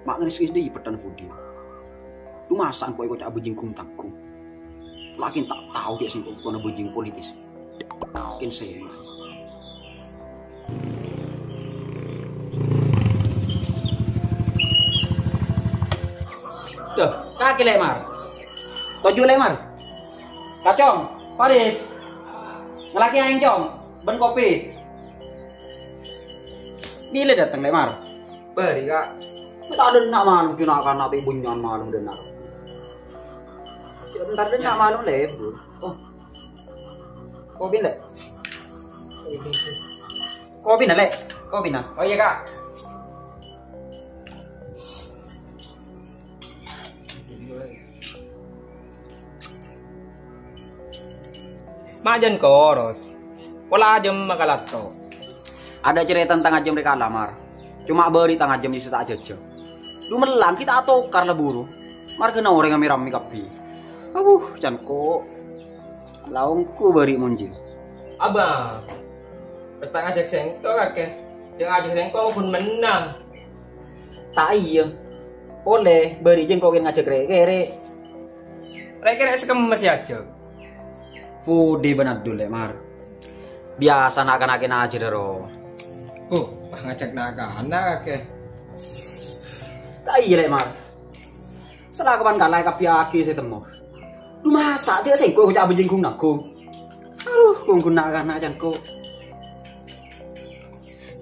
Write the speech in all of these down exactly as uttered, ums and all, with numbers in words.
Ma' ngènès-ngènès dâ' iyâ pettana budi. Lu masa' engko' èkoca' abhâjâng ghung-tangghung? Laèn ta' tao dâ' sèngko' kottona abhâjâng politis. Kèn sè. Duh, kakè Lè' Mar. Toju' Lè' Mar. Kacong, Faris. Ngellaghi aèng, Cong. Bân kopi. Bilâ dâteng, Lè' Mar? Bâri', Ka'. Ta' dâ' enna' malem, cè' na'-kana' bi' bânnya'an malem dâ' enna'. Entar dâ' enna' malem lebur. Oh. Kopi, Lè'. Kopina, Lè'. Kopina. Oh, iyâ, Ka'. Ma' jân koros. Pola ajâm makalatto. Adâ' carèta tang ajâm rè kala, Mar. Coma bâri' tang ajâm sè ta' ajhâjhâ. Lu mellan ghi' ta' atokar la buru. Marghâna orèng ramè-ramè kabbhi. Awuh, can ko'. La ongghu bâri' monjing. Abang, pas ta' ngajhâk sèngko' kakè. Jhâ' ngajhâk sèngko' ghun mennang. Ta' iyâ. Polè, bâri' jhâ' engko' kèng ngajhâk rè'-kèrè'. Rè'-kèrè' sakemma sè ajhâk. Budi bân Abdul, Lè' Mar. Biyasa na'-kana' kèng ajhâr, ro. Oh, pas ngajhâk na'-kana' kakè. Ta' iyâ, Lè' Mar. Sala kapan kala èkabbhiyâghi sè temmo. Lu masa' dâ' sèngko' èkoca' abhâjâng ghung-nangghung. Aduh, ghung-ghung na'-kana' can ko'.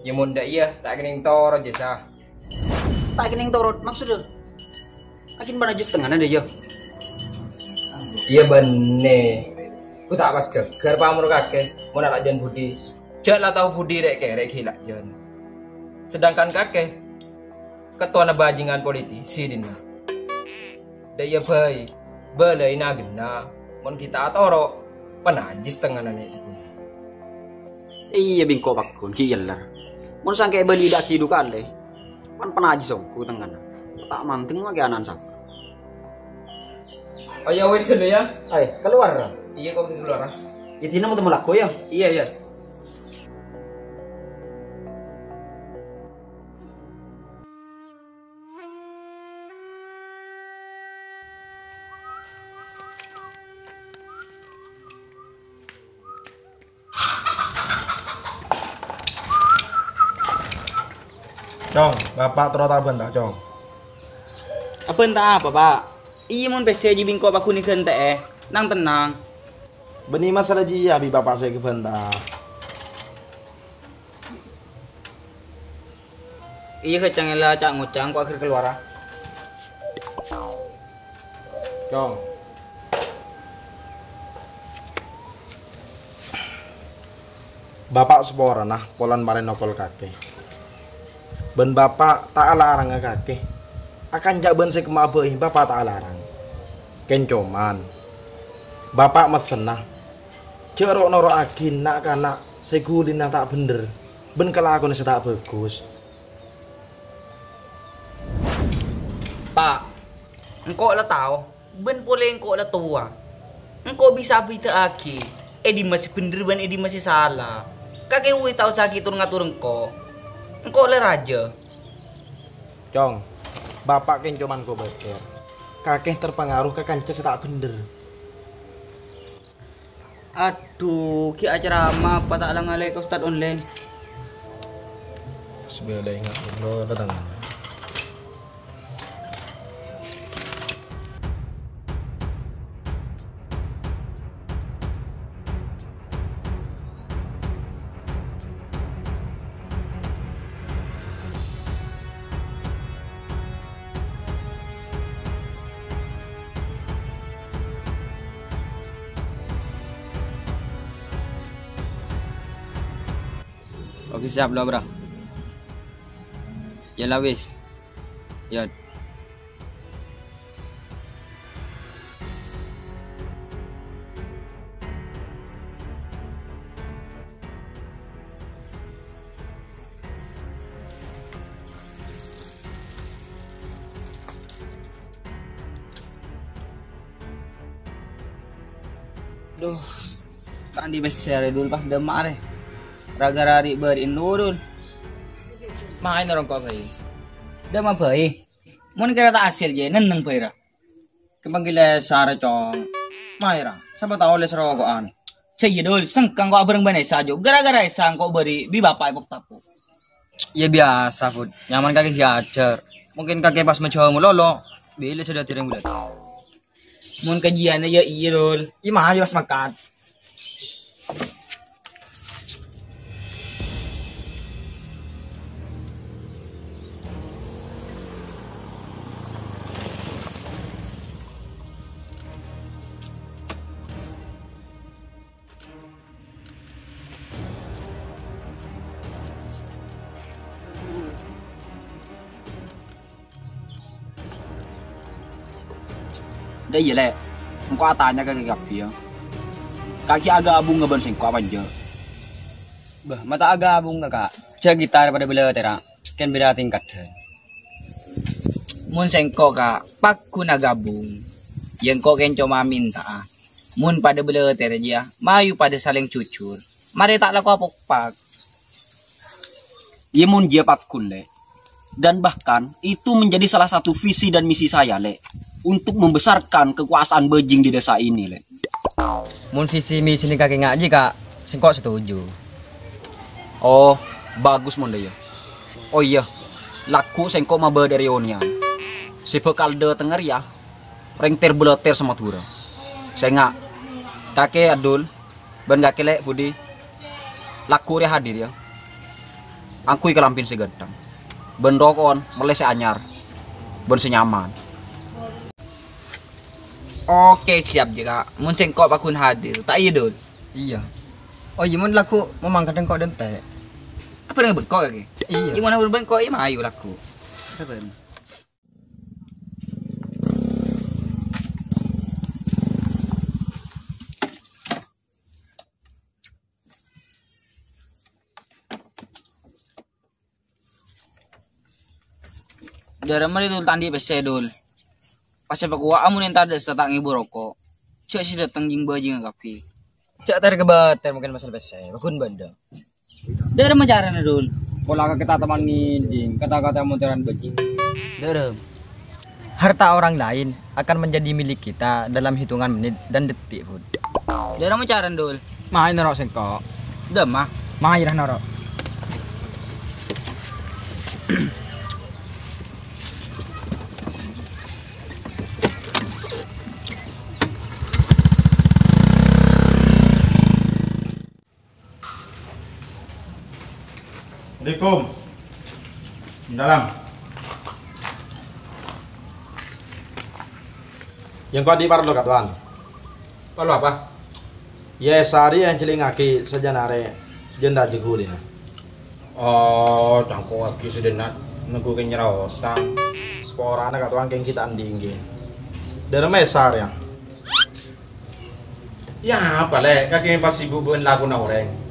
Yâ, mon dâ' iyâ, ta' kennèng torot, jâ, Sa. Ta' kennèng torot, maksodda? Akin bân ajus tengngana dâ' iyâ. Iyâ, bânnè. Ku ta' pas ghâggâr pamor kakè, mon la jân budi. Jhâ' la tao budi rè'-kèrè' ghi' la jân. Sedangkan kakè, kettona bhâjingan politisi dinna'. Dâ' iyâ bhâi, bâlâi na-, ghenna', mon ghi' ta' atoro', panajis tengngana nè' sabunna. Iyâ, bengko pagghun, ghi' yèller. Mon sangkè' bâli dâ' ghi' du kalè, pan panajis ongghu tengngana. Ta' mandeng makè ana'na sapa. Oh, ya wis dulu ya. Ayo, keluar. Iya, kok keluar, ah? Idina mau temu lagu ya? Iya, iya. Cong, Bapak terro ta' abânta, Cong? Abânta apa, Pak? Iyâ, mon pèssè jiyâ bi' engko' pagghun èghântè'è, nang-tennang. Bânnè masalah jiyâ bi' Bapak sè èkabânta. Iyâ, kècèng la ca'-ngoca' engko' aghir kalowara. Cong. Bapak saporana polana marè nokol kakè. Bân Bapak ta' alaranga kakè. Akanca' bân sè kemma bhâi Bapak ta' alarang. Kèng coman, Bapak messenna, jhâ' ro'-noro'aghi na'-kana' sè ghulina ta' bhendher bân kalakowanna sè ta' bhâghus. Pa', engko' la tao, bân polè engko' la towa. Engko' bisa abhidhâ'aghi è dimma sè bhendher bân è dimma sè sala. Kakè uwis ta' osa ghi' tor-ngator engko'. Engko' la rajâ. Cong, Bapak kèng coman kobâtèr. Kakè terpengaruh ka kanca sè ta' bhendher. Adhu, ghi' acarama apa ta' la ngalè ka ustad online? Sebelum ingat dulu datang. Oke, siap, Bro. Ya la wis. Ya. Duh, ta' andi' pèssè arè dul pas dâmma arè. Ra-ghârâ ri'-bâri'na dul. Maèn rongko' bhâi. Dâmma bhâi. Mon kèra ta' asil, jhâ' nenneng bhâi, ra. Kapanggil Esa, ra, Cong. Mayu, ra. Sapa tao olle saroko'an. Jhâ' iyâ, Dul. Sengko' engko' abhâreng bân Esa, Jo. Gara-gara Esa engko' bâri' bi' bapa' èpok-tapok. Iyâ, biyasa, Bud. Nyaman kakè diajhâr. Mungkin kakè pas majhâ malolo, bilâ sè dhâddhi rèng bulâ. Mon kajiyâna, iyâ, iyâ, Dul. Iyâ, mayu, pas mangkat. Dâ' iyâ, Lè'. Engko' atanya ka kakè kabbhi, yâ. Kakè aghâbunga bân sengko' apa enjâ'? Bâh, ma' ta' aghâbunga, Ka'. Jhâ' ghitar padâ bâlâtèra, kèng bhidhâ tingkaddhân. Mon sengko', Ka', pagghun aghâbung. Yâ engko' kèng coma mènta'a. Mon padâ bâlâtèra jiyâ, mayu padâ salèng jujur. Marè ta' lako apokpak. Iyâ, mon jiyâ pagghun, Lè'. Dan bahkan itu menjadi salah satu visi dan misi saya, Lè', untuk membesarkan kekuasaan bajing di desa ini, Lè'. Mon visi misi nèka kèng ngajhi, Ka', sengko' setuju. Oh, bagus mon dâ' iyâ. Oh iyâ, lagghu' sengko' mabâdâ reunian. Sè bhâkal dâtengnga rèya rèng ter-bâlâtèr Samadhurâ. Sènga', Kakè Adul, bân Kakè Lè' Budi, lagghu' rèya hadir, yâ. Angghuy kalambhina sè ghântheng, bân roko'na mellè sè anyar, bân sè nyaman. Oke, siap, jiyâ, Ka'. Mon sengko' pagghun hadir, ta' iyâ, Dul? Iyâ. Oh iyâ, mon lagghu' mamangkat engko' dântè'. Abhâreng bengko, Kakè? Iyâ. Iyâ, mon abhâreng bengko, iyâ, mayu lagghu'. Sabbhân. Dârâmma rè, Dul, ta' andi' pèssè, Dul. Pas èpakowa' mon èntar dâ' essa ta' ngèbu roko'. Jhâ' sè dâteng jing-bâjingnga kabbhi. Jhâ' ter-kabâter mungkin masalah pèssè, pagghun bâdâ. Dârâmma carana, Dul? Pola ka kita teman ngèdhing, kata-kata monteran bajing. Dârâmma. Harta orang lain akan menjadi milik kita dalam hitungan menit dan detik, Bud. Dârâmma carana, Dul? Mayu noro' sengko'. Dâmma? Mayu ra noro'. Assalamualaikum. Dalam. Yâ, engko' andi' parlo, Ka' Towan. Parlo apa? Yâ, Esa rèya èjhâlingngaghi sajân arè jân rajâ ghulina. Oh, cangko'aghi sadhâjâna, nèko kèng nyèra otang. Saporana, Ka' Towan, kèng ghi' ta' andi' èngghi. Dârâmma Esa rèya? Yâ, apa, Lè'? Kakè pas sibuk bân lakona orèng.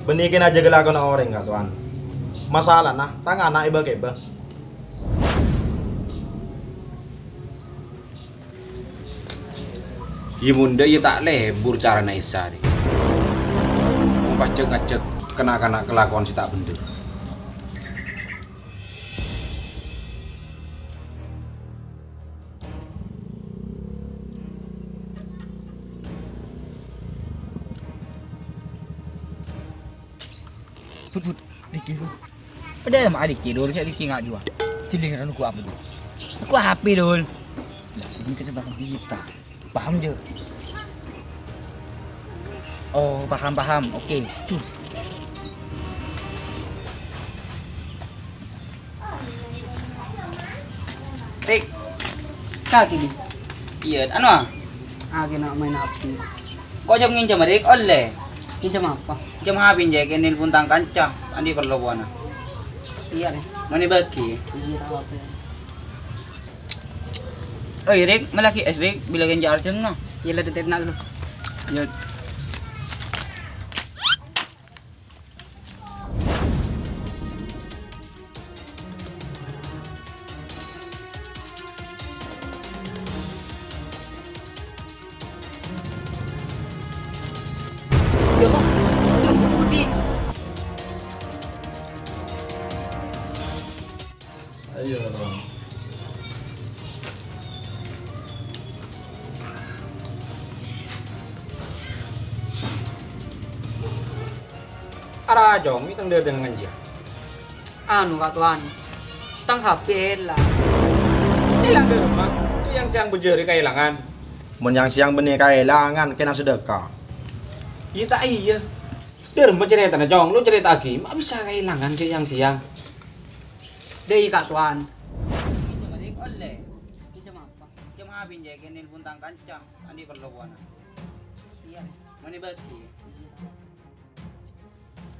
Bânnè kèng ajâgâ lakona orèng, Ka' Towan. Masalana, tang ana' èbâ-kèbâ. Yâ, mon dâ' iyâ ta' lebur carana Esa rè. Pas jhâk-ngajhâk na'-kana' kalakowan sè ta' bhendher. Bud, Bud, Riki, Bud. Padâ ma' Riki, Dul, cè' Riki ngajhuwâ. Jhâ' lèng ra nèko apa, Dul? Nèko apa, Dul? Lah, ini kesempatan kita. Paham, Jo? Oh, paham, paham. Oke. Tuh. Rik. Kaki, Dik. Iyâ, anu, ah. Lagi nak main H P. Kok jhâ' ngènjhâm, Rik? Ollè. Ngènjhâm apa? Ngènjhâm H P, Jack, nelpon tang kanca. Andi' parlo buwâna. Iyâ, Rik. Mènè bâgi. Iyâ, ta' apa. Oi, Rik, mellèaghi es, Rik, bilâ kèng jhâ' arjhângnga. Iyâ, la, tetenna dulu. Yâ. Yâ Allah, Dul, Budi. Ayo, Ara, Cong, mè' tang dâ-, dâ-, nganjiyâ. Anu, Ka' Towan. Tang H P èlang. Èlang dâ' remma? Itu yang sèyang bâjâri kaèlangan. Mon yang sèyang bânnè kaèlangan, kèng sedekah. Iyâ ta' iyâ. Dâ' remma carètana, Cong? Lo carèta'aghi, ma' bisa kaèlangan dâ' yang sèyang? Dâ' iyâ, Ka' Towan. Pinjam, Rik, ollè. Pinjam apa? Pinjam H P, Jek, nelpon tang kanca. Andi' parlo buwâna. Iyâ. Mani bâgi.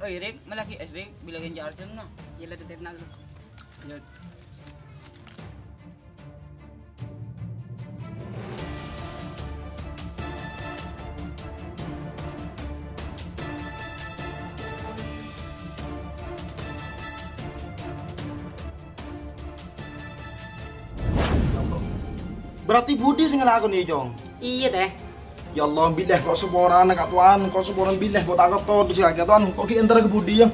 Oi, Rik, mellèaghi es, Rik, bilâ kènca' arjhângnga. Iyâ, la, tetep, nak, lu. Yâ. Berarti budi sè ngalakonè, Cong? Iyâ, tè. Ya Allah, bilâ ko' saporana, Ka' Towan, ko' saporana bilâ ko' ta' kèto, dus Ka' Towan, ko' ghi' entara ka budi, yâ?